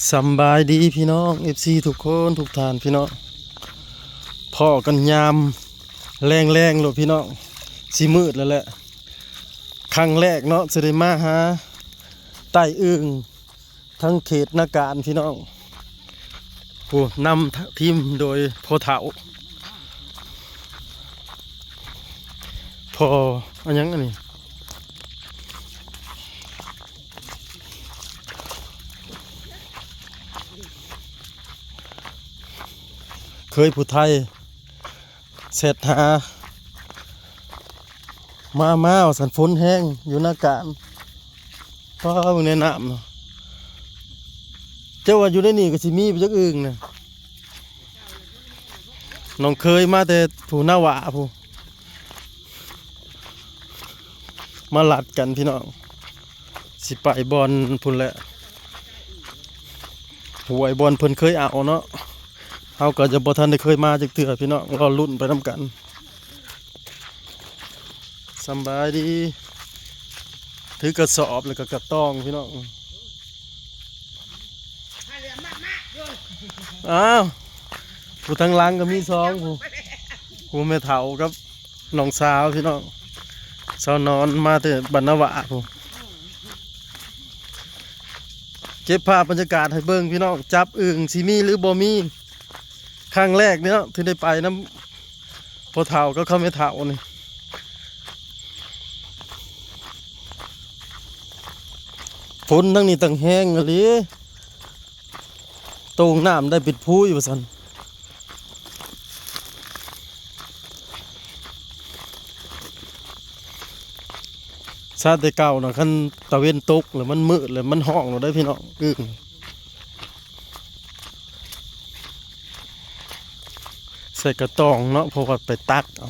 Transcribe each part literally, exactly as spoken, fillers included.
สำบายดีพี่น้อง เอฟซี ทุกคนทุกท่านพี่น้อง พ้อกันยามแลงๆโลดพี่น้อง สิมืดแล้วแหละ ครั้งแรกเนาะ สิได้มาหาไต่อึ่ง ทั้งเขตนาการพี่น้อง ผู้นำทีมโดยพ่อเฒ่า พ่อ อันยังอันนี้ เคยผู้ไทยแชทหา มา มา ว่าซั่น ฝนแฮงอยู่นาการ ป้า เบิ่งในน้ำเนาะ เจ้าว่าอยู่ในนี่ก็สิมีไปจักอึ่งนะ น้องเคยมาแต่ผู้นาหวาผู้ มาลัดกันพี่น้อง สิไปบ่อนพุ้นแหละ ห้วยบ่อนเพิ่นเคยเอาเนาะ เฮาก็จะบ่ทันได้เคยมาจักเทื่อพี่น้อง รอลุ้นไปนำกัน สำบายดี ถือกระสอบแล้วก็กระตองพี่น้อง อ้าว ผู้ทางหลังก็มีสองผู้ ผู้แม่เฒ่ากับน้องสาวพี่น้อง สาวนอนมาแต่บ้านนาหวาผู้ เก็บภาพบรรยากาศให้เบิ่งพี่น้อง จับอึ่งสิมีหรือบ่มี ครั้งแรกเนาะที่ได้ไปนำพ่อเฒ่ากับเขาแม่เฒ่านี่ ฝนทั้งนี้ตั้งแฮงอีหลี โต่งน้ำได้เป็นพุ้ยว่าซั่น ซาแต่เก่าน่ะ คันตะเว็นตกแล้วมันมืดแล้วมันฮ้องแล้วได้พี่น้อง อึ่ง ใส่กระตองเนาะ เพราะว่าไปตักเอา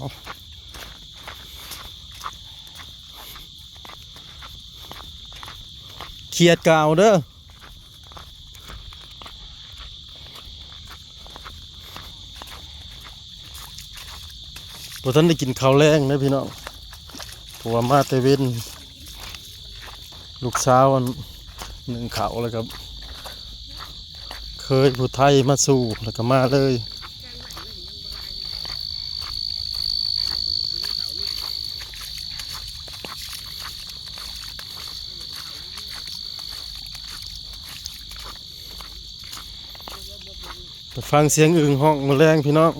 เขียดก็เอาเด้อ บ่ทันได้กินข้าวแลงเด้อพี่น้อง เพราะว่ามาแต่เว็น ลูกสาวอันนึ่งข้าวแล้วก็ เคยผู้ไทยมาสู่แล้วก็มาเลย ไปฟังเสียงอึ่งฮ้องมื้อแลงพี่น้อง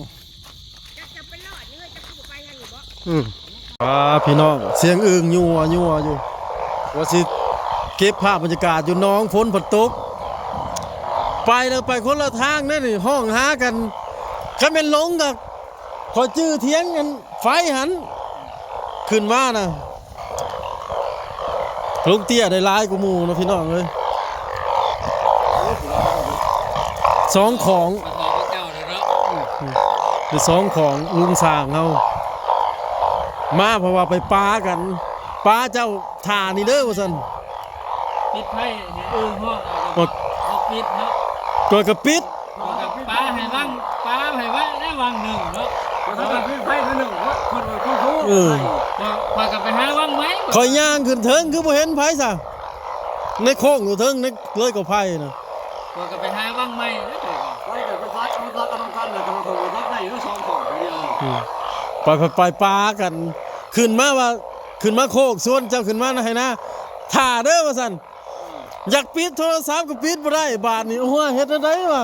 อืม อ่า พี่น้อง เสียงอึ่งยั่วยั่วอยู่ ว่าสิเก็บภาพบรรยากาศอยู่ น้องฝนผัดตก ไปแล้วไปคนละทางนั่นนี่ ฮ้องหากัน คันแม่นลงก็ ขอยจื้อเถียงกันไฟหัน ขึ้นมานะ ลุงเตี้ยได้หลายกว่าหมู่เนาะพี่น้องเอ้ย สองของ มาขอพระเจ้าเลยเนาะ ได้สองของลุงสร้างเฮา มาเพราะว่าไปปากัน ปาเจ้าถ่านี่เด้อว่าซั่น ปิดไฟให้อึ่งฮ้อง บ่ เอาปิดเนาะ ข้อยก็ปิด ปาให้วัง ปาให้วังได้วังหนึ่งเนาะ มันก็เป็นไฟนิดหนึ่งเนาะ คนมันคุ้นๆ เออ ข้อย ข้อยก็ไปหาวังไหม ข้อยย่างขึ้นเทิงคือบ่เห็นไผซะ ในโค้งอยู่เทิง ในเลยกอไผ่นะ ข้อยก็ไปหาวังไหมแล้วข้อยก็ ไฟกับไฟฟ้ามันรักกันต้องกันนะ แต่ว่าผมรักได้อยู่สองของเดียว อืม ไป ไป ไปปากัน ขึ้นมาว่า ขึ้นมาโคก ชวนเจ้าขึ้นมานะ ให้นะ ถ่าเด้อว่าซั่น อยากปิดโทรศัพท์ก็ปิดบ่ได้ บาดนี้ โอ้ย เฮ็ดจั่งใดวะ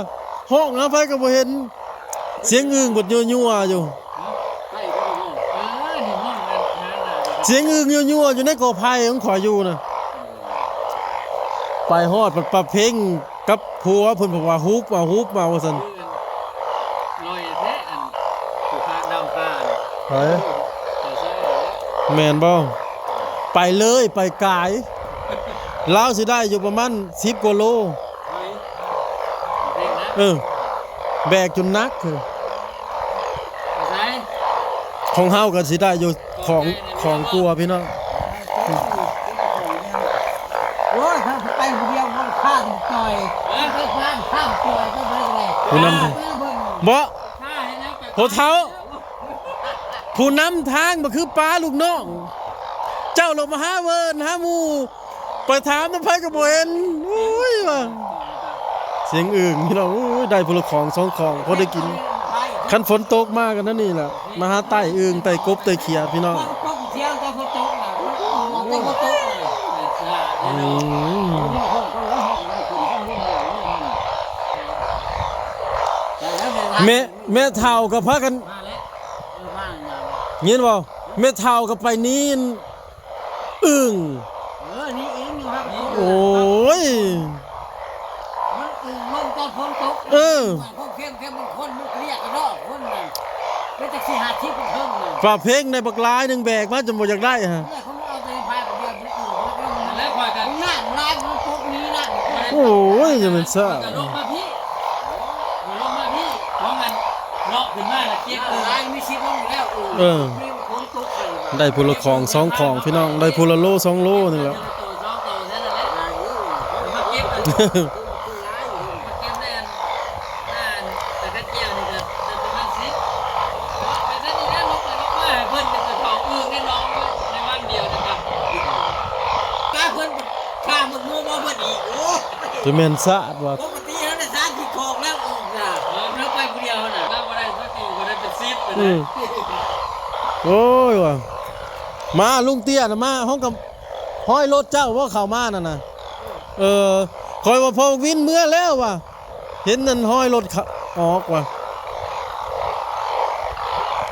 ฮ้องหาไผก็บ่เห็น เสียงอึ่งบดยั่วๆอยู่ ใกล้ก็ได้เนาะ เออ นี่ห้องนั้น นั่นน่ะ เสียงอึ่งยั่วๆอยู่ในกอไผ่ของข้อยอยู่นะ ไปฮอด ปะ ปะเพ็งกับผัวเพิ่นบอกว่า "ฮุบเอา ฮุบเอา" ว่าซั่น คืออันลอยแท้ อันผู้พาดำพาอัน ไผ เจ้าชาย แม่นบ่ ไปเลย ไปไกล ลาวสิได้อยู่ประมาณสิบกว่าโล ไผ เด้งนะ เออ แบกจนหนักคือ ไผ ของเฮาก็สิได้อยู่ ของ ของกลัวพี่น้อง โอ้ย ถ้าไปคนเดียวมันฆ่ามันจ่อย เออ ไปฆ่าฆ่าจ่อยก็ไม่เป็นไร ผู้นำ ฆ่าเบิ่ง บ่ ฆ่าให้แล้วไป พ่อเฒ่า ผู้นำทางบ่คือปาลูกน้อง เจ้าลงมาหาเวิ้นหาหมู่ ไปถามนำไผก็บ่เห็น โอ้ย ว่า เสียงอึ่งพี่น้อง โอ้ย ได้ผู้ละของสองของ พอได้กิน คันฝนตกมากันนั่นนี่แหละ มาหาไต่อึ่ง ไต่กบ ไต่เขียดพี่น้อง อืม แม่ แม่เฒ่ากับพากัน ยินบ่ แม่เฒ่ากับไปนี่ อึ่ง เออ นี่อึ่งอยู่ครับ โอ้ย มันอึ่งลงตอนฝนตก เออ พวกเข้มเข้มมันคนมันเรียกกันเนาะ คนนั่น เป็นจักสี่ห้าสิบเพิ่มเลย ปลาเพ็งในบักหลายหนึ่งแบกมาจนบ่อยากได้ฮะ เนี่ยเขาเอาแต่พายคนเดียวมันอึ่งแล้วก็มัน แล้วคอยกัน มันน้ำลายมันตกนี้น้ำ โอ้ย จะเป็นซ่า ลงมาพี่ ลงมาพี่ เพราะมันเลาะขึ้นมาแล้วเก็บ ลายมีสิบลงอยู่แล้ว เออ ได้ผู้ละของสองของพี่น้อง ได้ผู้ละโลสองโลนี่แหละ เป็นแม่นซาดว่ะ ปกติแล้วนะซาดที่คลองแล้วอึ่งน่ะ เออ แล้วไปผู้เดียวน่ะ แล้วบ่ได้สักตัว บ่ได้เป็นสิบเลยนะ อืม โอ้ยว่ะ มาลุงเตี้ยน่ะมา ห้องกับ ห้อยรถเจ้าว่าเข้ามานั่นน่ะ เออ คอยว่าพอวินเมือแล้วว่ะ เห็นนั่นห้อยรถเขาออกว่ะ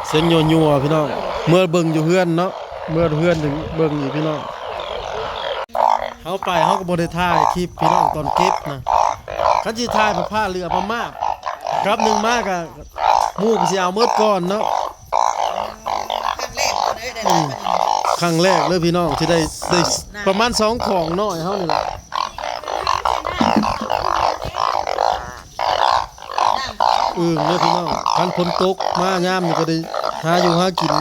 เสียงยัวๆ พี่น้อง เมือเบิ่งอยู่เฮือนเนาะ เมือเฮือนถึงเบิ่งอยู่พี่น้อง เฮาไปเฮาก็บ่ได้ถ่ายคลิปพี่น้องตอนเก็บนะ คันสิถ่ายผ้าเหลือมามาบ กลับหนึ่งมากะหมู่ก็สิเอาหมดก่อนเนาะ ครั้งแรกเลยได้ อืม ครั้งแรกเลยพี่น้องที่ได้ ได้ประมาณสองของน้อยเฮานี่แหละ อึ่งเด้อพี่น้อง คันฝนตกมายามนี่ก็ได้หาอยู่หากิน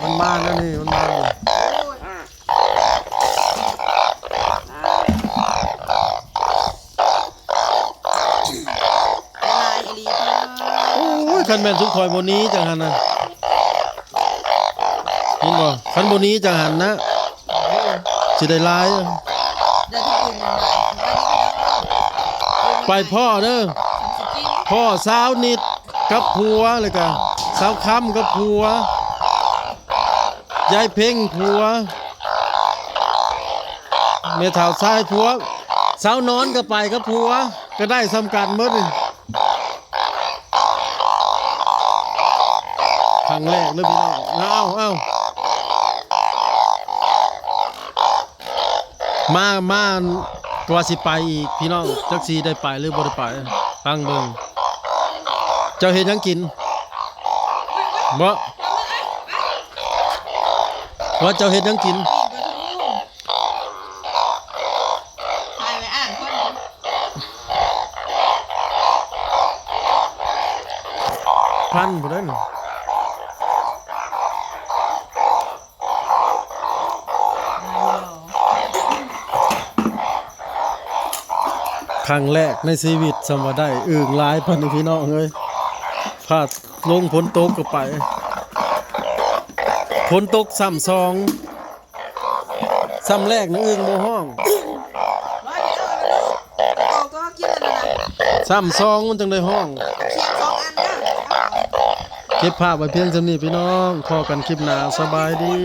มันมาแล้วนี่ มันมาแล้ว โอ้ย คันแม่นสุมข่อยบ่หนีจังหันนะ เห็นบ่ คันบ่หนีจังหันนะ สิได้หลาย ไปพ้อเด้อ พ้อสาวนิดกับผัว แล้วก็สาวคำกับผัว ยายเพ็งผัว แม่เฒ่าชายผัว สาวนอนก็ไปกับผัว ก็ได้ส่ำกันหมดนี่ ครั้งแรกเลยพี่น้อง เอา เอา มา มา ว่าสิไปอีกพี่น้อง จักสิได้ไปหรือบ่ได้ไป ฟังเบิ่ง เจ้าเฮ็ดหยังกิน บ่ ว่าเจ้าเฮ็ดหยังกิน ถ่ายไว้อ่านก่อน พันผู้ใดนี่ ครั้งแรกในชีวิต สำว่าได้อึ่งหลายปานนี้พี่น้องเอ้ย พาดลงฝนตกก็ไป ฝนตกซ้ำสอง ซ้ำแรกนี่อึ่งบ่ฮ้อง ซ้ำสองมันจังได้ฮ้อง เก็บภาพไว้เพียงส่ำนี้พี่น้อง พ้อกันคลิปหน้า สบายดี